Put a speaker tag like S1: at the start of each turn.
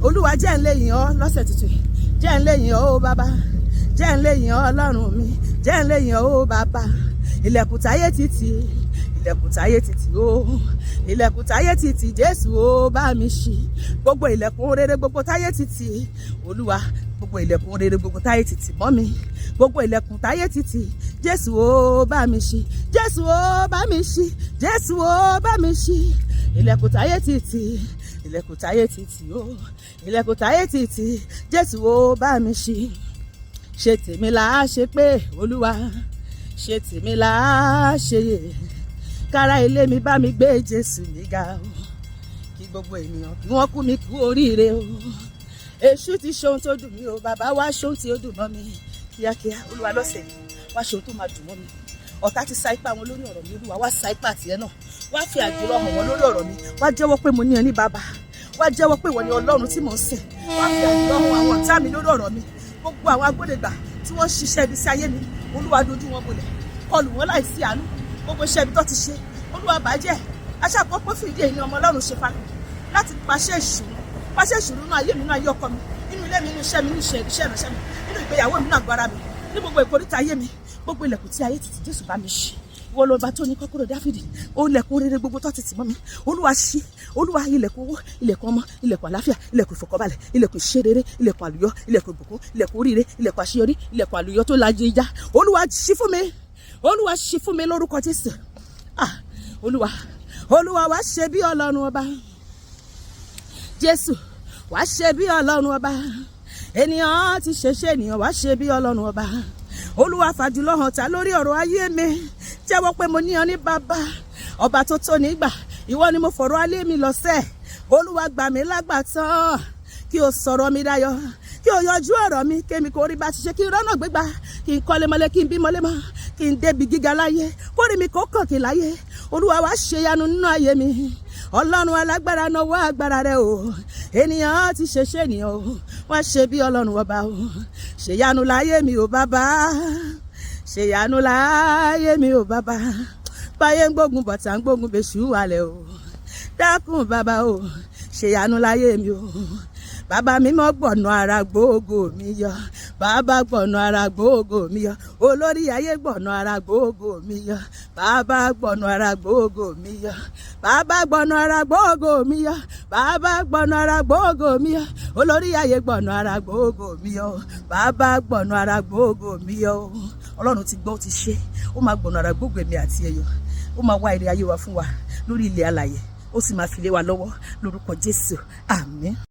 S1: Olúwa, jẹ́ ń lè yìn ọ́ lọ́sẹ̀ tuntun yìí. Jẹ́ ń lè yìn ọ́ ó bàbá, jẹ́ ń lè yìn ọ́ Ọlọ́run mi, jẹ́ ń lè yìn ọ́ ó bàbá. Ilẹ̀kùn táyé títì, ilẹ̀kùn táyé títì ó, ilẹ̀kùn táyé títì, Jésù ó bá mi ṣí. Gbogbo ilẹ̀kùn rere gbogbo táyé títì, Olúwa, gbogbo ilẹ̀kùn rere gbogbo táyé títì mọ́ mi, gbogbo ilẹ̀kùn táyé títì, Jésù ó bá mi ṣí, Jésù ó bá mi ṣí, Jésù ó bá mi ṣí. Ilẹ̀kùn táyé títì, ilẹ̀kùn táyé títì ó, ilẹ̀kùn táyé títì, Jésù ó bá mi ṣí. Ṣe tèmi là á ṣe pé, Olúwa, ṣe tèmi là á ṣe yè. Kára ilé mi bá mi gbé Jésù mi ga o, kí gbogbo ènìyàn kí wọ́n kú mi kú oríire o. Èṣù ti ṣohun tó dùn mí o, bàbá, wá ṣohun tí ó dùn mọ́ mi kíákíá. Olúwa, lọ́sẹ̀ wá ṣohun tó máa dùn mọ́ mi. Ọ̀tá ti sa ipá wọn lórí ọ̀rọ̀ mi. Olúwa, wá sa ipá tiẹ̀ náà, wá fi àjùlọ hàn wọ́n lórí ọ̀rọ̀ mi. Wá jẹ́wọ́ pé mo ní ẹ ní bàbá, wá jẹ́wọ́ pé ìwọ ni Ọlọ́run tí mò ń sìn. Wá fi àjùlọ hàn àwọn ọ̀tá mi lórí ọ̀rọ̀ mi. Gbogbo àwọn agbódegbà tí wọ́n ń ṣiṣẹ́ ibi sí ayé mi, Olúwa, dojú wọn bolẹ̀, kọlù wọn láìsí àánú. Gbogbo iṣẹ́ ibi tó ti ṣe, Olúwa, bàjẹ́. Aṣàkóso fìdí èyí ni ọmọ Ọlọ́run ṣe fa láti pàṣẹ ìṣòro, pàṣẹ ìṣòro nínú ayé mi, nínú ayé ọkọ mi, nínú ilé mi, nínú iṣẹ́ mi, nínú iṣẹ́ ìránṣẹ́ mi, nínú ìgbéyàwó mi, nínú àgọ́ ara mi, ní gbogbo ìkóríta ayé mi. Gbogbo ilẹ̀kùn tí ayé títì, Jésù, bá mi ṣí. Ìwọ lọba tó ní kọ́kọ́rọ́ Dáfídì. Ó ilẹ̀kùn rere gbogbo tó ti tì mọ́ mi, Olúwa, ṣí. Olúwa, ilẹ̀kùn owó, ilẹ̀kùn ọmọ, ilẹ̀kùn àláfíà, ilẹ̀kùn ìfọ̀kànbalẹ̀, ilẹ̀kùn ìṣerere, ilẹ̀kùn àlùyọ, ilẹ̀kùn ìbùkún, ilẹ̀kùn oríire, ilẹ̀kùn àṣeyọrí, ilẹ̀kùn àlùyọ tó lajẹ ìjà, Olúwa, ṣí fún mi. Olúwa, ṣí fún mi lórúkọ Jésù. Ah, Olúwa, Olúwa, wá ṣe bí Ọlọ́run ọba. Jésù, wá ṣe bí Ọlọ́run ọba. Ènìyàn ti ṣe ṣe ènìyàn, wá ṣe bí Ọlọ́run ọba. Olúwa, fàjùlọ hàn ta lórí ọ̀rọ̀ ayé mi. Jẹ́wọ́ pé mo ní ọ ní bàbá, ọba tó tó nígbà. Ìwọ ni mo fọ̀rọ̀ ayé mi lọ sẹ́. Olúwa, gbà mí lágbàtàn, kí o sọ̀rọ̀ mi dayọ̀, kí o yọjú ọ̀rọ̀ mi, kémi kò rí bá ti ṣe, kí n rọ́nà gbégbá, kí n kọ́lé mọ́lé, kí n bí mọ́lé mọ́, kí n débi gíga láyé, kórè mi kò kàn kí láyé. Olúwa, wá ṣe yanu nínú ayé mi. Ọlọ́run alágbára, náwó agbára rẹ o. Ènìyàn ti ṣe ṣe ènìyàn o, wá ṣe bí Ọlọ́run ọba o. Ṣèyanu láyé mi o bàbá, ṣèyanu láyé mi o bàbá. Báyé ń gbógun bọ̀tà ń gbógun bèṣù wàlẹ̀ o, dákun bàbá o, ṣèyanu láyé mi o bàbá. Mímọ́, gbọ̀nà ara gbóògò mi yọ. Bàbá, gbọ̀nà ara gbóògò mi yọ. Olórí ayé, gbọ̀nà ara gbóògò mi yọ. Bàbá, gbọ̀nà ara gbóògò mi yọ. Bàbá, gbọ̀nà ara gbóògò mi yọ. Bàbá, gbọ̀nà ara gbóògò mi yọ. Olórí ayé, gbọ̀nà ara gbóògò mi yọ. Bàbá, gbọ̀nà ara gbóògò mi yọ. Ọlọ́run ti gbọ́, ó ti ṣe. Ó máa gbọ̀nà ara gbóògò èmi àti ẹ̀yọ. Ó máa wá ire ayé wa fún wa lórí ilẹ̀ alàyè, ó sì máa fi lé wa lọ́wọ́ lórúkọ Jésù. Àmín.